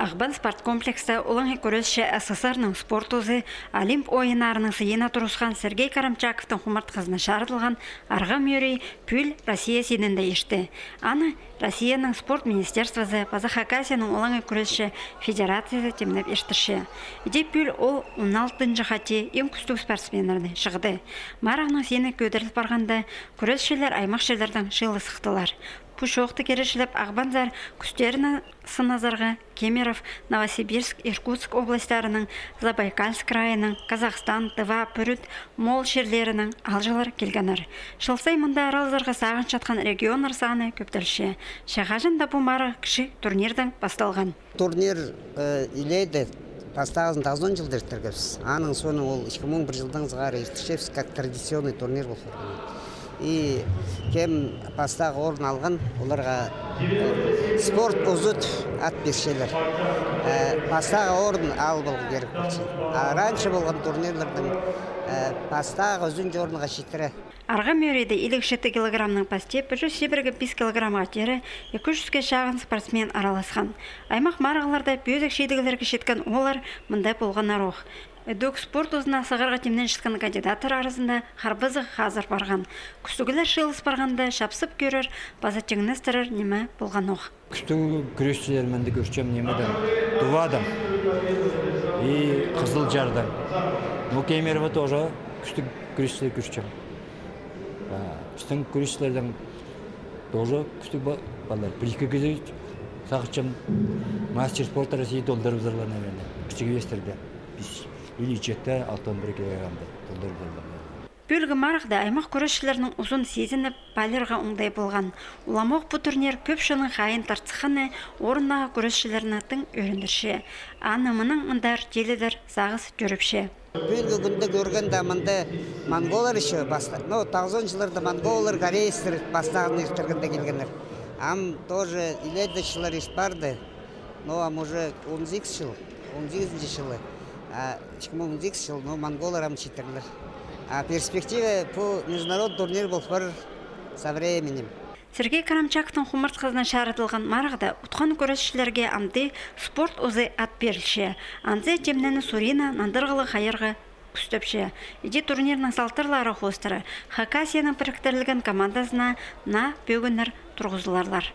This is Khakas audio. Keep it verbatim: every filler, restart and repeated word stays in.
Ағбан спорткомплекста олаңай кӱресче СССР-ның спорт узы, Олимп ойыннарының сыйына турысхан Сергей Карамчаковтың хумартхазына чарыдылған арғам ӧӧрей пӱӱл Россия синінде иртті. Аны Россияның спорт министерствозы паза Хакасияның олаңай кӱресче федерациязы тимнеп иртірче. Іди пӱӱл ол он алтынҷы хати иң кӱстіг спортсменнерні чыылды. Марығның сині кӧдіріл парғанда, кӱресчілер аймах чирлердең чыылызыхтылар. Пу чоохты киречілеп, Ағбанзар кӱстерін сыназарға Кемерово, Новосибирск, Иркутск областьтарының, Забайкальск крайының, Казахстан, Тыва, Пӱрӱт, Моол чирлерінің аалҷылары килгеннер. Чыл сай мында аралазарға сағынчатхан регионнар саны кӧптелче. Че хаҷан даа пу марығ кічіг турнирдең пасталған. Турнир, э, илееде пастағызын тоғызон чылда иртіргебіс. Аның соонаң ол ікі муң пір чылдаң сығара иртірчебіс, как традиционный турнир полып парған. И кем пастағы орын алған, оларға, э, спорт узы тіп ат пирчелер. Э, пастағы орын алып аларға кирек полча. А раньше полған турнирлардаң, э, пастағы ӱзінҷі орынға читіре. Арғам ӧӧрейде илиг читі килограммнаң пастап, пір чӱс чибіргі пис килограммға теере ікі чӱске чағын спортсмен араласхан. Аймах марығларда пӧзік чидіглерге читкен ооллар мында полғаннар ох. Ідӧк спорт узына сығарға тимненчеткен кандидаттар аразында харбазығ хазыр парған. Кӱстіглер чыылыс парғанда чапсып кӧрер паза тиңнестірер ниме полған ох. Кӱстіг кӱресчілер мында кӧрчем нимедең, Тувадаң и Хызылчардаң. Ну, Кемерово тоже кӱстіг кӱресчілер кӧрчем. А пістің кӱресчілердең тоже кӱстіг ба-, палалар. Пір-ікі кізі сағынчам, мастер спорта России толдырыбызарлар, наверное, кічіг вестерде. Пис или читі, алтон пір килограммда толдырыбызарлар. Пӱӱлгі марығда аймах кӱресчілернің узын сизініп, паалирға оңдай полған. Уламох пу турнир кӧп чылның хайиин тартысханы орындағы кӱресчілерні тың ӧріндірче. Аны мыннаң андар тилідер сағыс тӧріпче. Пӱӱлгі кӱнде кӧргенде, мында монголлар ещё пастап, ну, тоғызон чылларда монголлар, корейцтер пастағын иртіргенде килгеннер. Ам тоже илееде чыллар ирт парды. Ну, ам уже он сигіс чыл, он сигізінҷі чылы. А ікі муң он сигізінҷі чыл, ну, монголлар ам читірлер. А перспектива пу международный турнир полып парар со временем. Сергей Карамчаковтың хумартхазына чарыдылған марығда утхан кӱресчілерге амды спорт узы ат пирілче. Анзы тимнені сурина нандырығлығ хайирға кӱстепче. Іди турнирнің салтарлары хоостыра Хакасияның піріктірілген командазына наа пӧгіннер турғызыларлар.